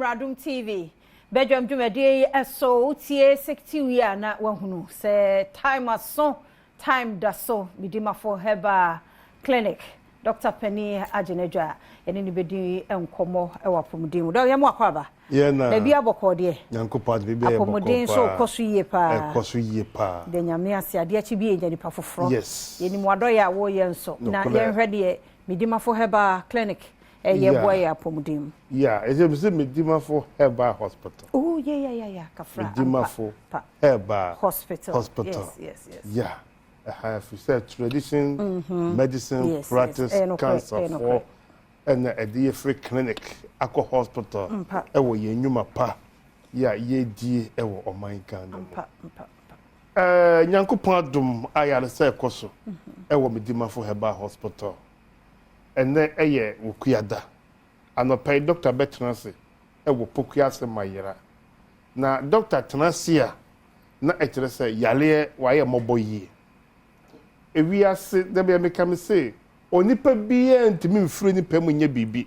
Mmra Adom TV badwam dwumadie yi ɛso. Wotie sektiw yi a, na wahunu sɛ time aso, time da so. Medimafo Herbal Clinic Dr. Pani agye n'adwa, yɛne ne bɛdi nkɔmmɔ wɔ apɔmuden mu. Dɔ yɛ mo akɔ aba. Yɛn na baabi abɔkɔɔ deɛ. Nyankopɔn ade, biribi ayɛ bɔkɔɔ. Apɔmuden nso kɔ so yie paa. Ɛkɔ so yie paa. De Nyame ase, adeɛ akyi bi yɛnya nipa foforɔ. Yɛnim wadɔyɛ a wɔreyɛ nso na Nokorɛ. yɛnhwɛ deɛ Medimafo Herbal Clinic ɛyɛ boa yɛ apɔmuden mu. Yeah, ɛsɛ sɛ Medimafo Herbal Hospital. Oh, yeah, kafra. Medimafo Ampa, Herbal Hospital. Hospital. Yes. Yeah, ɛha ɛfiri sɛ tradition medicine practice Ɛyɛ nokorɛ, ɛyɛ cancerfoɔ nokorɛ. ɛna ɛde yɛ firi clinic akɔ hospital Mpa. ɛwɔ yɛn nnwuma pa yɛ a yɛredie ɛwɔ ɔman Ghana mu. Mpa mpa. Nyankopɔn adom, ayaresa ɛkɔ so ɛwɔ Medimafo Herbal Hospital. Ɛnɛ ɛyɛ Wokuada anɔpa yi, dɔkta bɛtena ase ɛwɔ Pokuase Mayera. Na dɔkta tena ase a, na ɛkyerɛ sɛ yareɛ wayɛ mmɔbɔ yie. Ewiase dabi a meka me se onipa biara ntumi mfiri nipa mu nyɛ biribi.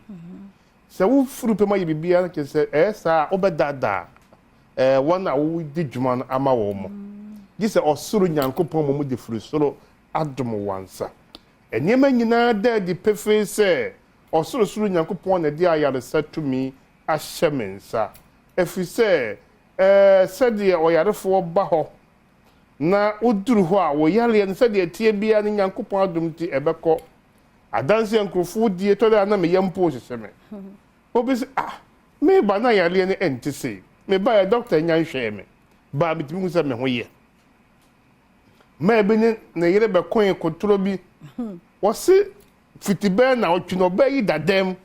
Sɛ wofiri pɛ mu ayɛ biribiara no, kyerɛ sɛ ɛyɛ saa a, wobɛdaadaa wɔn a wodi dwuma no ama wɔn mo. Gye sɛ ɔsoro Nyankopɔn mu de firi soro adom wɔn nsa. Nneɛma nyinaa da adi pefee sɛ ɔsorosoro Nyankopɔn na ɛde ayaresa tumi ahyɛ me nsa, ɛfiri sɛ sɛdeɛ ɔyarefoɔ ba hɔ na woduru hɔ a, wɔyareɛ no sɛdeɛ ɛteɛ biara no, Nyankopɔn adom nti ɛbɛkɔ. Adanseɛ nkurɔfoɔ die tɔ dɛ a, na meyɛ mpo hyehyɛ me. Obi sɛ, "Ah, meba na yareɛ no ɛnte sei. Meba yɛ dɔkta nya nhwɛɛ me baa, metumi hu sɛ me ho yɛ." Mmaa bi ne ne yere bɛkoe kotoro bi, wɔse fiti bɛɛ na ɔtwe na ɔbaa yi dadam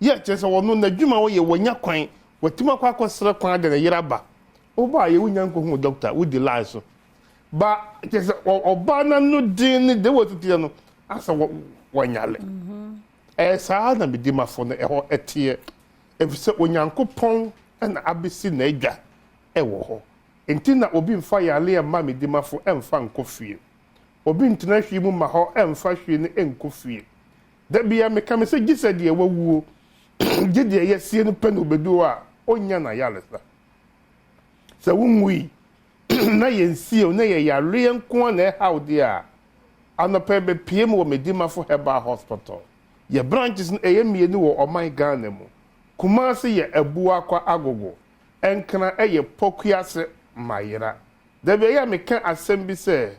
yɛ kyerɛ sɛ wɔno n'adwuma wɔyɛ, wɔnya kwan wɔtumi akɔsrɛ kwan de ne yere aba. Wobaa yɛ wonya nkɔhu dɔkta, wodi line so ba, kyerɛ sɛ ɔbaa n'ano den ne de wɔ titiɛ no asɛ wɔnyale. Ɛyɛ saa na Medimafo no ɛhɔ ɛteɛ, ɛfiri sɛ Onyankopɔn ɛna abɛsi n'adwa ɛwɔ hɔ. Nti na obi mfa yare mma Medimafo ɛmfa nkɔ fie, obi ntena hwee mu ma hɔ ɛmfa hwee no ɛnkɔ fie. Da bia meka me sɛ gye sɛ deɛ wawuo, gye deɛ yɛsie no pɛ na obɛdu hɔ a ɔnya na yaresa. Sɛ wonwui na yɛnsie o, na yɛ yareɛ nko a na ɛhaw deɛ a, anɔpɛ bɛpie mu wɔ Medimafo Herbal Hospital. Yɛ branches no ɛyɛ mmienu wɔ ɔman Ghana mu. Kumase yɛ Abuakwa Agogo, Nkran ɛyɛ Pokuase Mayera. Dabi ɛyɛ a meka asɛm bi sɛ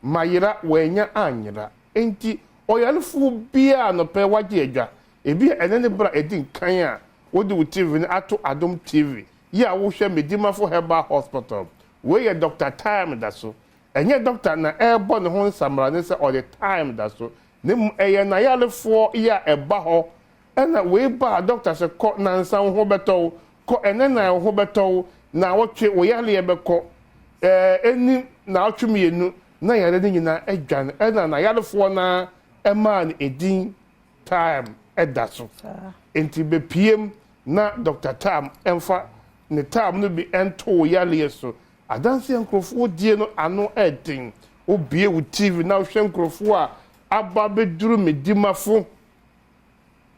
mayera wɔanya anyera. Enti ɔyarefoɔ biara anɔpɛ wagye adwa, ebi a ɛne ne bra ɛdi nkan a wode wo TV no ato Adom TV yi a wohwɛ Medimafo Herbal Hospital, wei yɛ Dr Time da so. Ɛnyɛ dɔkta na ɛrebɔ ne ho nsamrane sɛ ɔde time da so, na mmom ɛyɛ n'ayarefoɔ yi a ɛba hɔ. Ɛna wei ba a, dɔkta sɛ kɔ nansa wo ho bɛtɔ wo, kɔ ɛnɛ na wo ho bɛtɔ wo, na wɔtwe wo yareɛ bɛkɔ. Ɛni na ɔtwe mmienu na yare no nyinaa adwane. Ɛna n'ayarefoɔ naa ɛmaa no edin Time ɛda so. Nti bepiem na Dr Time ɛmfa ne time no bi ɛnto wo yareɛ so. Adanseɛ nkurɔfoɔ die no ano ɛden. Wobie wo TV na wohwɛ nkurɔfoɔ a aba bɛduru Medimafo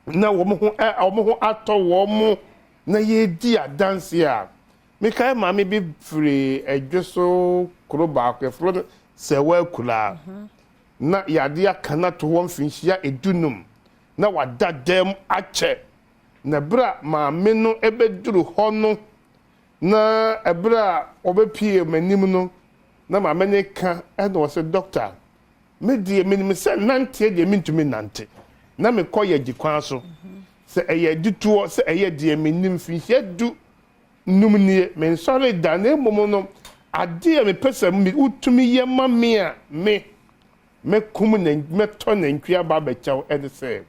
na wɔn ho atɔ wɔn mo na yɛredi adanseɛ a, mekae maame bi firi Ɛdwe so kuro baako, yɛfrɛ no Sɛwa Akuraa, na yɛade aka no ato hɔ mfinhyia 15 na wada dɛm akyɛ. Na ɛberɛ a maame no bɛduru hɔ no, na ɛberɛ a ɔbɛpie m'anim no, na maame no ka ɛna ɔsɛ, "Dɔkta, me deɛ menim sɛ nanteɛ deɛ mentumi nante, na mekɔ yɛ gye kwan so sɛ ɛyɛ adutoɔ sɛ ɛyɛ deɛ menim mfinhyia 15 nie, mensɔre da. Na mmom no, adeɛ a mepɛ sɛ wotumi yɛ ma me a me mɛkum na mɛtɔ nantwi aba abɛkyɛw ɛne sɛ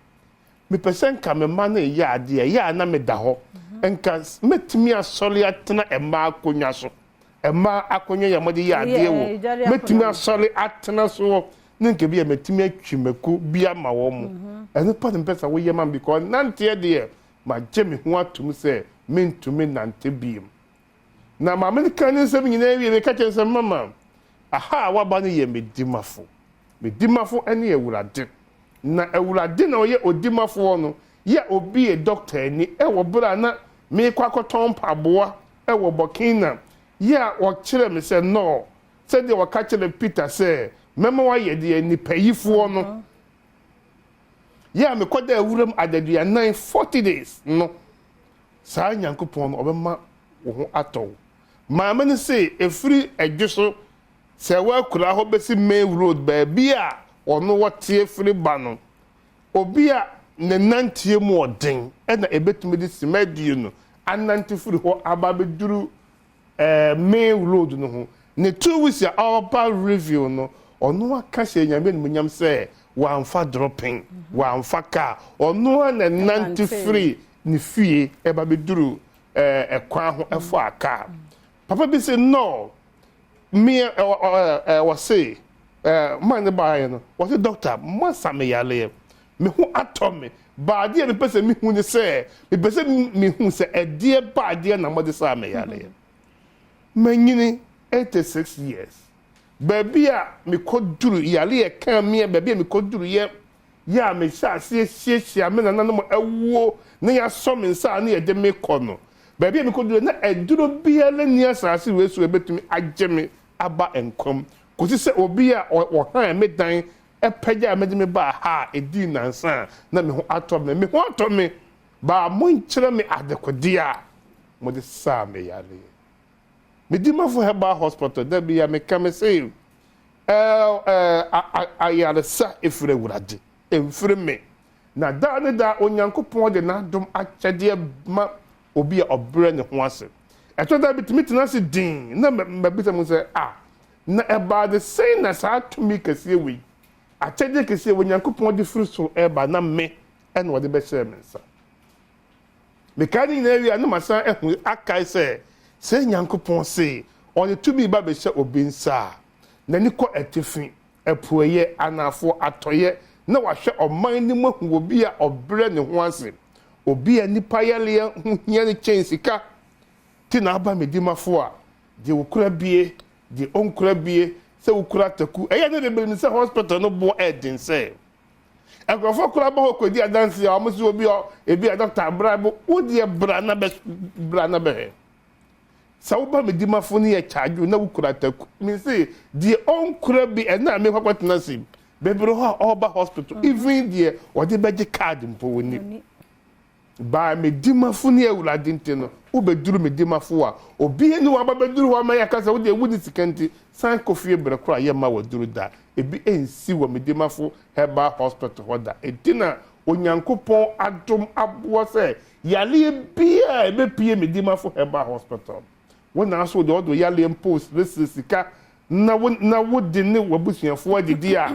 mepɛ sɛ nka me mma no yɛ adeɛ ɛyɛ a na meda hɔ, nka mɛtumi asɔre atena mmaa akonnwa so, mmaa akonnwa yɛ mɔde yɛ adeɛ wɔ, mɛtumi asɔre atena soɔ ne nka bi a mɛtumi atwi mako bi ama wɔn mo. Ɛno pa ne mpɛ sɛ woyɛ ma me, because nanteɛ deɛ magye me ho atom sɛ mentumi nante biem." Na maame no ka ne nsɛm nyinaa wie, meka kyerɛ sɛ, "Mama, aha a waba no yɛ Medimafo. Medimafo ne Awurade, na Awurade na ɔyɛ odimafoɔ no yɛ obi yɛ dɔkta ani ɛwɔ berɛ a na merekɔ akɔtɔn mpaboa wɔ Burkina yi a wɔkyerɛɛ me sɛ no, sɛdeɛ wɔka kyerɛɛ Peter sɛ, Mɛma woayɛ deɛ nnipayifoɔ no. Yɛ a mekɔdaa wuram adaduanan, 40 days, no, saa Nyankopɔn no ɔbɛma wo ho atɔ wo. Maame no se ɛfiri Adwo so sɛ woakura hɔ bɛsi Main Road baabi a ɔno wɔteɛ firi ba no, Obi a ne nanteɛ mu ɔden na ɛbɛtumi de simma aduonu anante firi hɔ aba abɛduru main road no ho. Ne 2 weeks a ɔreba review no, ɔno aka hyɛ Nyame animuonyam sɛ wamfa droping, wamfa car, ɔno ara na ɛnante firi ne fie ɛba bɛduru ɛkwan ho ɛfaa car. Papa bi se no, Me ɛ ɔ ɛ wɔse ɛ man no baeɛ no, wɔse doctor moasa me yareɛ, me ho atɔ me, but adeɛ a mepɛ sɛ mehu ne sɛ, mepɛ sɛ mehu sɛ ɛdeɛ ba adeɛ na mode saa me yareɛ. Manyini 86 years, baabi a mekɔduru yareɛ ɛkaa meɛ, baabi a mekɔduruiɛ yɛ a mehyɛ aseɛ hyiahyia me nananom awuo na yɛasɔ me nsa a na yɛde me kɔ no, baabi a mekɔduru na aduro biara nni asase wei so a ɛbɛtumi agye me aba nkwa mu, kɔsi sɛ obi a ɔhan me dan pagyaa me de me baa ha a ɛdii nnansa a na me ho atɔ me. Me ho atɔ me, baa monkyerɛ me adekodeɛ a mode saa me yareɛ. Me Dimafo Herbal Hospital, da biara meka me se, Ayaresa firi Awurade, ɛmfiri me. Na daa ne daa Onyankopɔn de n'adom akyɛdeɛ ma obi a ɔbrɛ ne ho ase. Ɛtɔ da bi tumi tena ase dinn na mabisa mu sɛ, ah, na ɛbaa de sɛn na saa tumi kɛseɛ wei, akyɛdeɛ kɛseɛ wei Onyankopɔn de firi soro ɛreba na me na ɔde bɛhyɛɛ me nsa? Mekae ne nyinaa wie a, na masan ahu akae sɛ, sɛ Nyankopɔn se ɔde tumi ba bɛhyɛ obi nsa a, n'ani kɔ atifi, apueeɛ, anaafoɔ, atɔeɛ, na wahwɛ ɔman no mu ahu obi a ɔbrɛ ne ho ase, obi a nnipa yareɛ ho hia no kyɛn sika. Nti na aba me dimafo a, deɛ ɔkura bie, deɛ ɔnkura bie, sɛ wokura taku, ɛyɛ ne bebree nim sɛ hospital no boɔ ɛɛden sɛ. Nkurɔfoɔ koraa ba hɔ kɔdi adanseɛ a wɔn sɛ obi a ebi a dɔkta abra bo wo deɛ bra na bɛ bra na bɛhwɛ. Sɛ woba me dimafo no yɛ charge wo na wokura taku me se deɛ ɔnkura bi ɛna a mekɔ akɔtena se bebree hɔ a ɔreba hospital even deɛ ɔde bɛgye card mpo wɔnni. By me dimafo ne Awurade nti no, wobɛduru me dimafo a, obi ne waba bɛduru hɔ ama yɛaka sɛ wodeɛ wonni sika nti, san kɔ fie berɛ koro a yɛmma waduru da. Ebi nsi wɔ me dimafo Herbal Hospital hɔ da. Enti na Onyankopɔn adom aboa sɛ yareɛ biara a ɛbɛpue me dimafo Herbal Hospital. Wo na nso wode ɔdɔ yareɛ mpo resrɛsrɛ sika na wo na wode ne w'abusuafoɔ adidi a,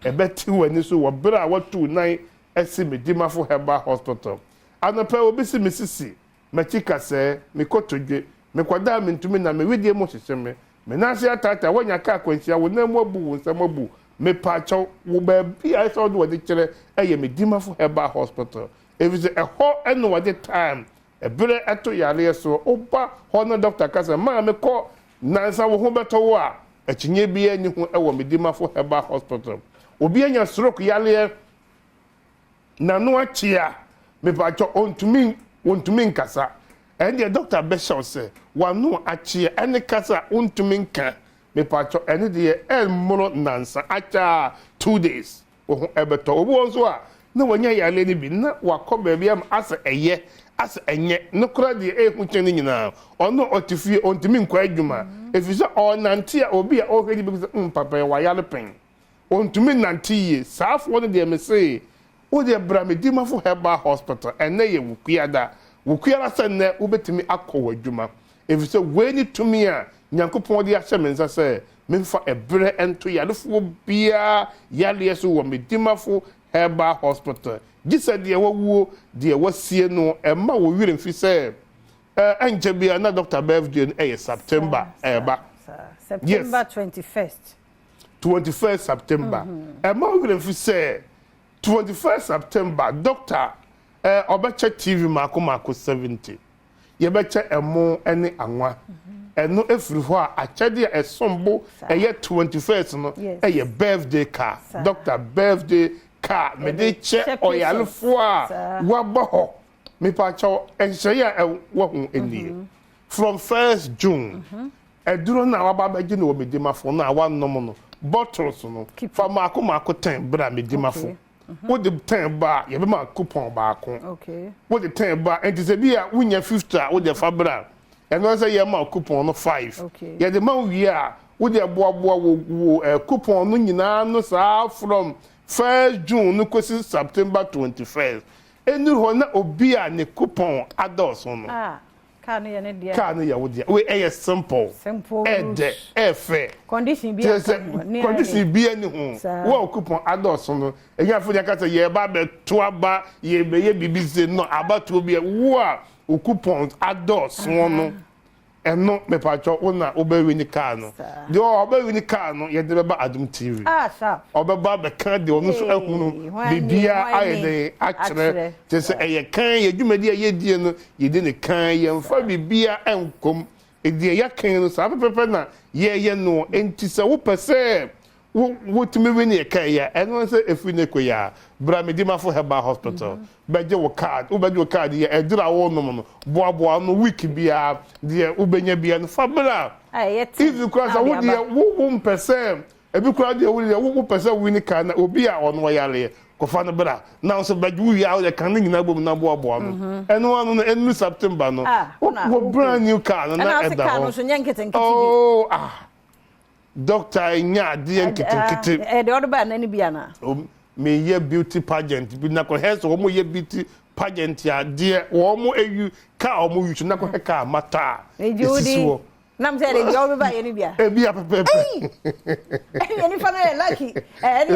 ɛbɛte w'ani so wɔ berɛ a woatu wo nan asi me Dimafo Herbal Hospital. Anɔpa yi obi se me sisi, m'akyi kasɛɛ, me kotodwe, me kwadaa mentumi nna, me wedeɛ mu hyehye me, me nan ase ataataa, woanya kaa akwanhyia, wo nan mu abu, wo nsa mu abu, mepaakyɛw, wo baabi a ɛsɛ sɛ wode w'ani kyerɛ yɛ me Dimafo Herbal Hospital, efisɛ ɛhɔ na wɔde time, ɛberɛ to yareɛ soɔ. Woba hɔ na dɔkta ka sɛ maame kɔ nansa wo ho bɛtɔ wo a, akyinnye biara nni ho wɔ me Dimafo Herbal Hospital. Obi anya stroke yareɛ, N'ano akyea, mepakyɛw, ontumi, ontumi nkasa. Ɛndeɛ dɔkta bɛhyɛ wo sɛ w'ano akyea, ɛne kasa a wontumi nka, mepakyɛw, ɛno deɛ ɛmmoro nnansa, akyɛ a 2 days, wo ho ɛbɛtɔ. Obi wɔ hɔ nso a, na wanya yareɛ no bi, na wakɔ baabi ama asɛ ɛyɛ, asɛ ɛnyɛ, no koraa deɛ ɛhu kyɛn ne nyinaa. Ɔno ɔte fie, ontumi nkɔ adwuma, ɛfiri sɛ ɔrenante a obi a ɔrehwɛ no bɛhu sɛ, hmm, papa yi wayare pɛn. Ontumi nnante yie. Saa foɔ no deɛ mese wo deɛ bra Medimafo Herbal Hospital ɛnnɛ yɛ Wukuada. Wukuada sɛ nnɛ wobɛtumi akɔ w'adwuma. Ɛfiri sɛ wei ne tumi a Nyankopɔn de ahyɛ me nsa sɛ memfa ɛberɛ nto yarefoɔ biara yareɛ so wɔ Medimafo Herbal Hospital. Gye sɛ deɛ wawuo, deɛ wasie no, ɛmma wo werɛ mfi sɛ ɛnkyɛ biara na Doctor birthday no ɛyɛ September ɛreba. September 21st. 21st September. Ɛma wo werɛ mfi sɛ 21st September doctor ɔbɛkyɛ TV mako mako 70. Yɛbɛkyɛ ɛmo ne anwa. Ɛno efiri hɔ a akyɛde a ɛsom bo ɛyɛ 21st no ɛyɛ birthday car. Doctor birthday car mede kyɛ ɔyarefoɔ a waba hɔ. Mepakyɛw, nhyehyɛe a ɛwɔ ho nie. From first June, aduro no a waba abɛgye no wɔ Medimafo no a wanom no, bottles no, fa mmaako mmaako 10 bra Medimafo. Wode 10 ba a, yɛbɛma coupon baako. Wode 10 ba a, nti sɛ bi a wonya 50 a, wode fa bra. Ɛno sɛ yɛma coupon no 5. Yɛde ma wo wie a, wode boaboa wo coupon no nyinaa no saa from 1st June no kɔsi September 21st. Ɛnuru hɔ na obi a ne coupon adɔɔso no. Ah, kaa no yɛ ne deɛ. Kaa no yɛ wo deɛ. Wei ɛyɛ simple. Simple. Ɛdɛ, ɛfɛ. Condition bi aka ho. Condition bi ani ho. Wo a coupon adɔɔso no, ɛnyɛ afei de aka sɛ yɛba abɛto aba, yɛbɛyɛ biribi sɛ no, abatoɔ bi, wo a wo coupon adɔɔso no, ɛno mepatwɔ wo na wobɛwi ne kaa no. Deɛ ɔbɛwi ne kaa no, yɛde bɛba Adom TV. Ah, sharp. Ɔbɛba bɛka deɛ ɔno nso ahunu biribiara ayɛ dɛn akyerɛ. Kyerɛ sɛ ɛyɛ kan yɛ dwumadi a yɛdie no, yɛdi ne kan, yɛmfa biribiara nkɔm. Deɛ yɛaka no saa pɛpɛpɛ na yɛyɛ no. Enti sɛ wopɛ sɛ wotumi wi ne yɛ kaa yi a, ɛno sɛ ɛfiri ne kɔ yi a, bra Medimafo Herbal Hospital, bɛgye wo card. Wobɛgye wo card yɛ ɛduru a wonom no, boaboa no week biara, deɛ wobɛnya biara no, fa bra. Even koraa sɛ wo deɛ wo mpɛ sɛ, ebi koraa deɛ wo deɛ wo pɛ sɛ win car na obi a ɔno ɔyareɛ, kɔfa no bra. Na nso bɛgye wo wie a, wode ka ne nyinaa bom na boaboa no. Ɛno ano no, ɛnuru September no, wo brand new car no na ɛda hɔ. Oh, ah. Doctor nya adeɛ nketenkete. Ɛdeɛ ɔde ba n'ani bi ana? Meyɛ beauty pageant bi na kɔhɛ sɛ wɔn yɛ beauty pageant adeɛ wɔn eyi kaa wɔn yi so na kɔhɛ kaa mata a esisi hɔ. Nam sɛ ɛde deɛ ɔde ba yɛ ni bia. Ebi a pɛpɛɛpɛ. Ɛyɛ nipa no yɛ lucky. Ɛɛ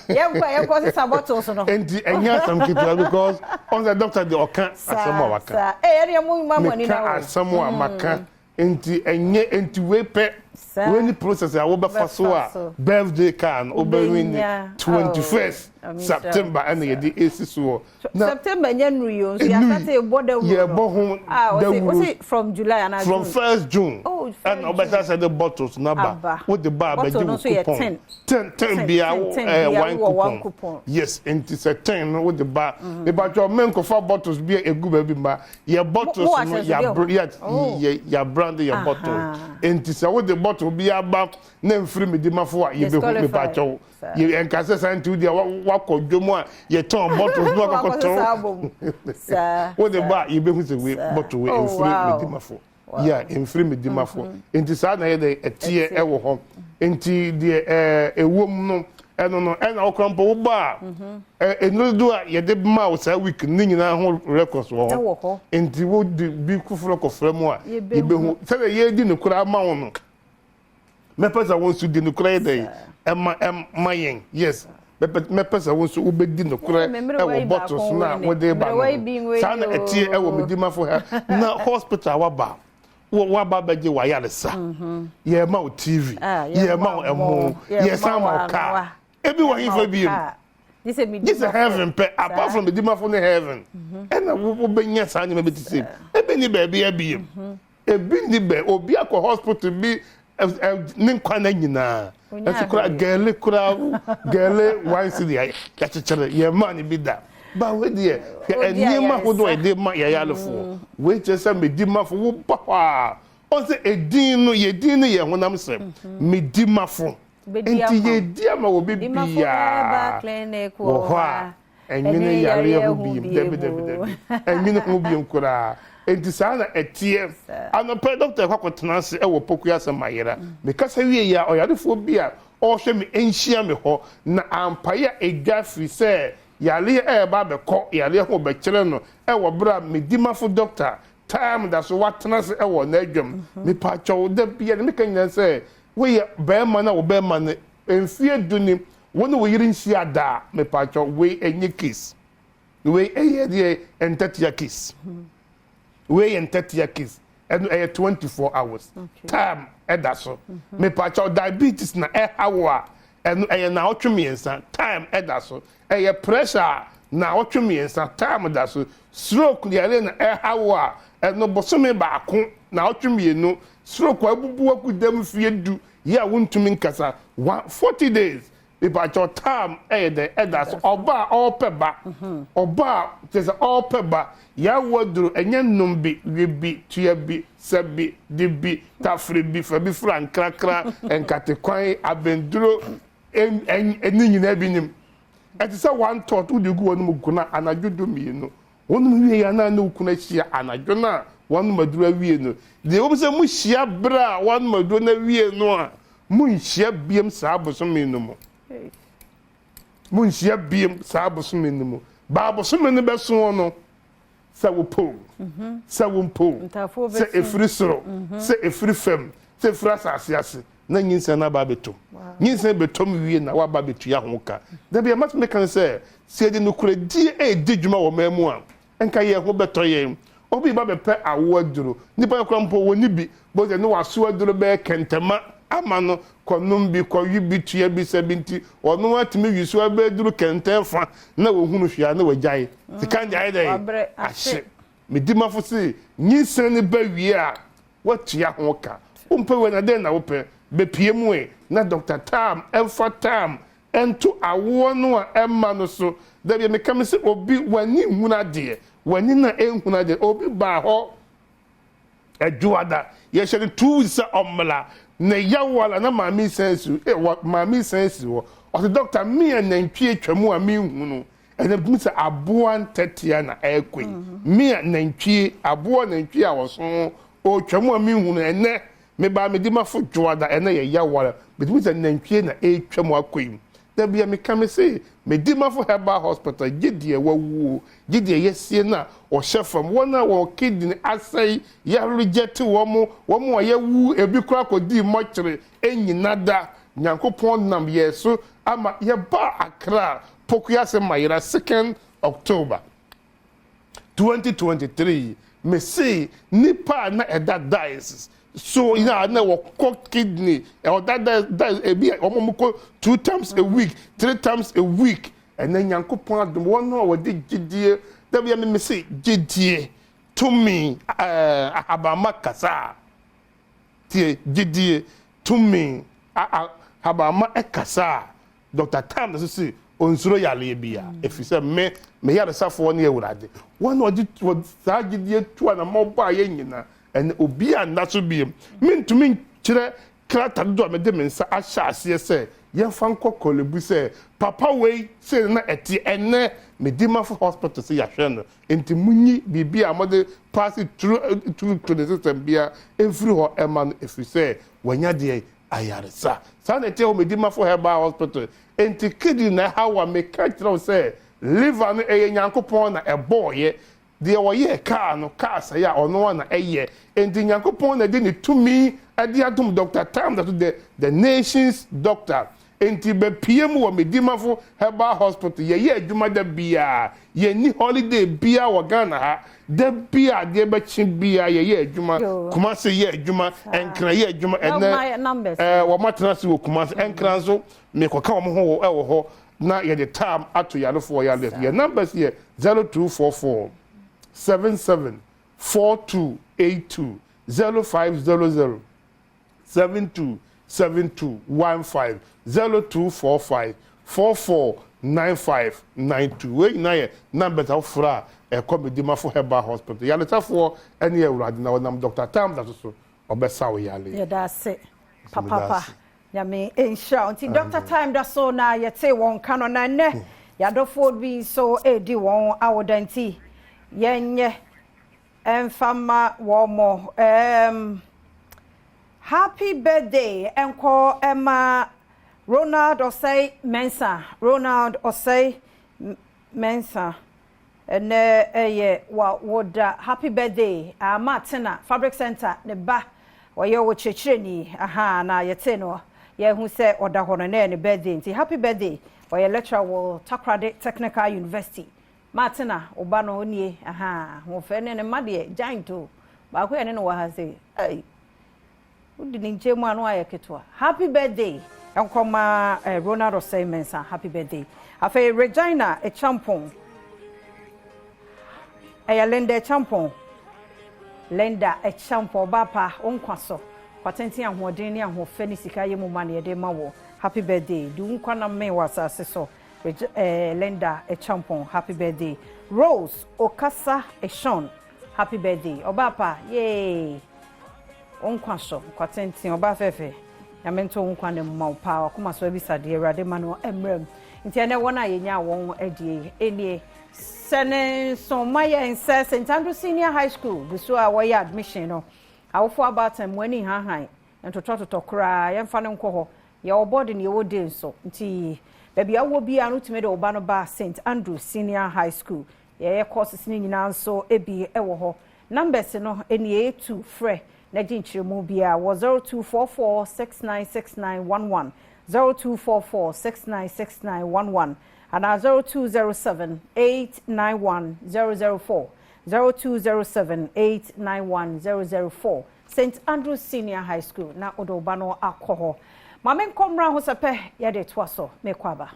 yɛn kɔ yɛn kɔ sisa bottles no. Nti ɛnyɛ asɛm ketewa because ɔn sɛ doctor de ɔka asɛm a waka. Ɛyɛ deɛ mo ma mo ani na wɔ. Meka asɛm a maka. Nti ɛnyɛ nti wei pɛ wei ni process a wobɛfa so a birthday car no wobɛwi ni 21st September ɛna yɛde esi so wɔ. September nyɛ nuru yi o nso yɛasate bɔ dawuro no. Yɛbɔ ho dawuro. From July ana June. From 1st June ɛna wobɛhyɛ sɛ de bottles no aba wode ba abɛgye wo coupon 10 10 bia one coupon. Yes, nti sɛ 10 no wode ba mebatwa menkɔfa bottles bi a egu baabi ma yɛ bottles no yɛ brand yɛ bottle. Nti sɛ wode bottle bi aba na mfiri Medimafo a yɛbɛhu mepakyɛw. Yɛ nka sɛ saa nti wodeɛ wakɔ dwom a yɛtɔn bottles no akɔkɔtɔn. Wode ba a yɛbɛhu sɛ wei bottle wei mfiri Medimafo. Yeah, mfiri Medimafo. Nti saa na yɛ dɛ ɛteɛ ɛwɔ hɔ. Nti deɛ ɛwɔ mu no ɛno no ɛna wokora mpo woba a ɛnuro dodo a yɛde ma wo saa week ne nyinaa ho records wɔ hɔ. Nti wode bi foforɔ kɔfrɛ mu a yɛbɛhu sɛdeɛ yɛdi no koraa ma wo no. Mɛpɛ sɛ wo nso di no koraa yɛ dɛ ɛma ɛma yɛn. Yes, mɛpɛ sɛ wo nso wobɛdi no koraa ɛwɔ bottles no a wode ba no. Saa na ɛteɛ ɛwɔ Medimafo ha na hospital waba. Waba bɛgye wayaresa. Yɛma wo TV, yɛma wo ɛmo, yɛsan ma wo car. Ebi wɔ hefa bi mu. Gye sɛ heaven pɛ, apart from Medimafo ne heaven. Ɛna wobɛnya saa nneɛma bi te sɛ ebi ni baabi abiem. Ebi ni bɛ obi akɔ hospital bi ne nkwa na nyinaa. Ɛso kora gɛle kora gɛle one city yɛakyekyere yɛma ne bi da. Ba wei deɛ hwɛ nneɛma ahodoɔ a yɛde ma yɛyarefoɔ. Wei kyerɛ sɛ Medimafo woba hɔ a ɔn sɛ edin no yɛdin no yɛ honam sɛm. Medimafo. Nti yɛdi ama wɔ bi biara wɔ hɔ a ɛnwene yareɛ ho biem. Dabi dabi dabi. Ɛnwene ho biem koraa. Nti saa na ɛteɛ. Anɔpɛ dɔkta ɛkɔ akɔtena ase ɛwɔ Pokuya asɛm ayera. Mekasa wie yi a ɔyarefoɔ bi a ɔrehwɛ me nhyia me hɔ na ampaeɛ a ɛdwa firi sɛ yareɛ ɛreba abɛkɔ yareɛ ho bɛkyerɛ no ɛwɔ berɛ a Medimafo dɔkta time da so watena ase ɛwɔ n'adwam. Mepakyɛw da bia ne meka nyinaa sɛ woyɛ bɛrima na wo bɛrima no mfie du ni wo ne wo yere nhyia da a mepakyɛw wei ɛnyɛ case. Wei ɛyɛ deɛ ntatia case. Wei yɛ ntatia case. Ɛno ɛyɛ 24 hours. Time ɛda so. Mepakyɛw diabetes na ɛha wo a ɛno ɛyɛ naawɔtwe mmiɛnsa. Time ɛda so. Ɛyɛ pressure a naawɔtwe mmiɛnsa. Time da so. Stroke yare na ɛha wo a ɛno bosome baako naawɔtwe mmienu. Stroke a abubu agu dam fie du yɛ a wontumi nkasa 40 days. Mepakyɛw time ɛyɛ dɛ ɛda so. Ɔba a ɔrepɛ ba. Ɔba a kyerɛ sɛ ɔrepɛ ba. Yɛawo aduro, ɛnyɛ nom bi, we bi, tua bi, sa bi, di bi, tafere bi, fa bi fra nkrakra, nkatekwan, abɛnduro, ne nyinaa bi nim. Ɛte sɛ one thought wode gu wɔn mu kuna anadwo 12. Wɔnom wie yɛ anaa ne wo kunu ahyia anadwo no a wɔnom aduro awie no. Deɛ wɔm sɛ mohyia berɛ a wɔnom aduro no awie no a, monhyia biem saa bosome no mu. Monhyia biem saa bosome no mu. Baa bosome no bɛso no, sɛ wopɛ o, sɛ wompɛ o, sɛ ɛfiri soro, sɛ ɛfiri fam, sɛ ɛfiri asase ase, na nyinsɛn no aba abɛtɔm. Nyinsɛn bɛtɔm wie na woaba abɛtua ho ka. Da bi a matumi meka no sɛ, sɛ yɛde nokorɛdie redi dwuma wɔ ɔman mu a, nka yɛn ho bɛtɔ yɛn. Obi ba bɛpɛ awo aduro, nipa no koraa mpo wɔnni bi, bohu sɛ ne waso aduro bɛyɛ kɛntɛma ama no, kɔnom bi, kɔwe bi, tua bi, sɛ bi nti, ɔno atumi wi so abɛduru kɛntɛn fa na wɔhunu hwee a na wagyae. Sika no deɛ ayɛ dɛn? Ahye. Me dimafo se, nyinsɛn no ba wie a, woatua ho ka. Wompɛ wei na dɛn na wopɛ? Bɛpue mu ɛ, na Dɔkta Tam mfa Tam nto awoɔ no a ɛmma no so. Da bi a meka me sɛ obi w'ani nhunu adeɛ, w'ani na ɛnhunu adeɛ. Obi baa hɔ Adwoada, yɛhyɛ no 2 weeks sɛ ɔmmra, ne yawala na maame san si eh, wɔ maame san si hɔ. Ɔsɛ dɔkta me a nantwie atwa mu a menhunu, ɛnna bitumi sɛ aboa ntɛtea na ɛrekɔ yi. Me a nantwie, aboa nantwie a ɔso ɔretwa mu a menhunu, ɛnɛ mebaa mede mafo dwoada, ɛnɛ yɛ yawala, bitumi sɛ nantwie na ɛretwa mu akɔ yi. Da bia meka me se Medimafo Herbal Hospital gye deɛ wawuo, gye deɛ yasie no a ɔhyɛ fam, wɔn a wɔn kidney asɛe, yɛreject wɔn, wɔn a yawu, ebi koraa kɔdii mɔkyere nnyina da. Nyankopɔn nam yɛn so ama yɛbaa Accra, Pokuase Mayera, 2nd October. 2023 mese nipa a na ɛda dialysis so yɛ a na wɔkɔ kidney ɔda dialysis ebi a wɔn kɔ two times a week, three times a week, ɛnɛ Nyankopɔn adom wɔn a wɔde gyidie dabi ɛmi mese gyidie tumi ahabama kasa tie gyidie tumi ahabama ɛkasa. Dr. Tam na so se onsuro yareɛ bi a ɛfiri sɛ me me yaresafoɔ ne Awurade. Wɔn a wɔgye wɔ saa gyidie tu a na mmɔbɔ a yɛ nyina ɛnɛ obi a nna so biem. Mentumi nkyerɛ krataa dodoɔ a mede me nsa ahyɛ aseɛ sɛ yɛmfa nkɔ Korle-Bu sɛ papa wei sei na ɛteɛ, ɛnɛ Medimafo Hospital sɛ yɛahwɛ no nti monyi biribi a mode pass through through to ne system biara mfiri hɔ ɛma no ɛfiri sɛ wanya deɛ ayaresa. Saa na ɛteɛ wɔ Medimafo Herbal Hospital. Enti kidney na ɛhaw a meka kyerɛ wo sɛ liver no ɛyɛ Nyankopɔn na ɛbɔɔyɛ. Deɛ ɔyɛɛ kaa no, kaa sɛe a ɔno ara na ɛyɛ. Enti Nyankopɔn na ɛde ne tumi de adom Doctor Tam da so the the nation's doctor. Enti bɛpue mu wɔ Medimafo Herbal Hospital. Yɛyɛ adwuma da biara. Yɛnni holiday biara wɔ Ghana ha. Da bi a adeɛ bɛkye biara yɛyɛ adwuma. Kumasi yɛ adwuma, Nkran yɛ adwuma. Ɛnɛ ɛɛ wɔn atena ase wɔ Kumasi. Nkran nso mekɔka wɔn ho wɔ hɔ na yɛde tam ato yarefoɔ yareɛ so. Yɛn numbers yɛ 0244 77 4282, 0500 72 72 15, 0245 44 95 92. Wei nyinaa yɛ numbers afoforɔ a ɛkɔ Medimafo Herbal Hospital. Yaresafoɔ ne Awurade na ɔnam Dr. Tam da so so ɔbɛsa wo yareɛ. Yɛda ase papaapa, Nyame nhyira wo. Nti Dr. Time da so na yɛte wɔn ka no, na nnɛ yɛadɔfoɔ bi nso redi wɔn awoda nti yɛnyɛ ɛmfa mma wɔn mo. Happy birthday ɛnkɔ ɛma Ronald Osei Mensah, Ronald Osei Mensah, ɛnɛ ɛyɛ wawoda, happy birthday. Ama Tena Fabric Center ne ba ɔyɛ wɔ kyerɛkyerɛni aha na yɛte no yɛhu sɛ ɔda hɔ no na ɛyɛ ne birthday nti happy birthday. Ɔyɛ lecturer wɔ Takoradi Technical University. Martina ɔba no nie aha wɔfɛ ne ne mma deɛ giant o, baako yɛ ne no wɔ ha sɛ ɛy wodi ne nkyɛn mu a no ayɛ ketewa. Happy birthday nkɔma Ronald Osei Mensah, happy birthday. Afei Regina Echampong, ɛyɛ Linda Echampong, Linda Echampong, ɔbaa pa wo nkwa so kwatenten, ahoɔden ne ahoɔfɛ ne sika yɛ mu ma ne yɛde ma wɔ. Happy birthday, di wo nkwa na mmɛn wɔ asase so. Linda Echampon, happy birthday. Rose Okasa Eshon, happy birthday. Ɔbaa pa, yay! Nkwa so, nkwa tenten, ɔbaa fɛfɛ. Nyame nto nkwa ne mma wo paa, wakoma so abisadeɛ, Awurade ma no mmerɛ mu. Nti ɛnɛ wɔn a yɛnya wɔn adie ɛnie. Sɛ ne nso ma yɛn sɛ St. Andrew Senior High School gu so a wɔyɛ admission no, awofo abaatan mu ani hahan ntotɔtotɔ koraa, yɛmfa no nkɔ hɔ. Yɛwɔ boarding, yɛwɔ day nso, nti baabi awɔ biara no tumi de wo ba no ba St. Andrew Senior High School. Yɛyɛ courses no nyinaa nso bi wɔ hɔ. Numbers no ɛni yɛtu frɛ na gye nkyerɛmu biara wɔ 0244 696911, 0244 696911 anaa 0207 891 004, 0207 891 004. St. Andrew Senior High School na wode wo ba no akɔ hɔ. Maame nkɔmmra ho sɛ pɛ yɛde toa so mekɔ aba.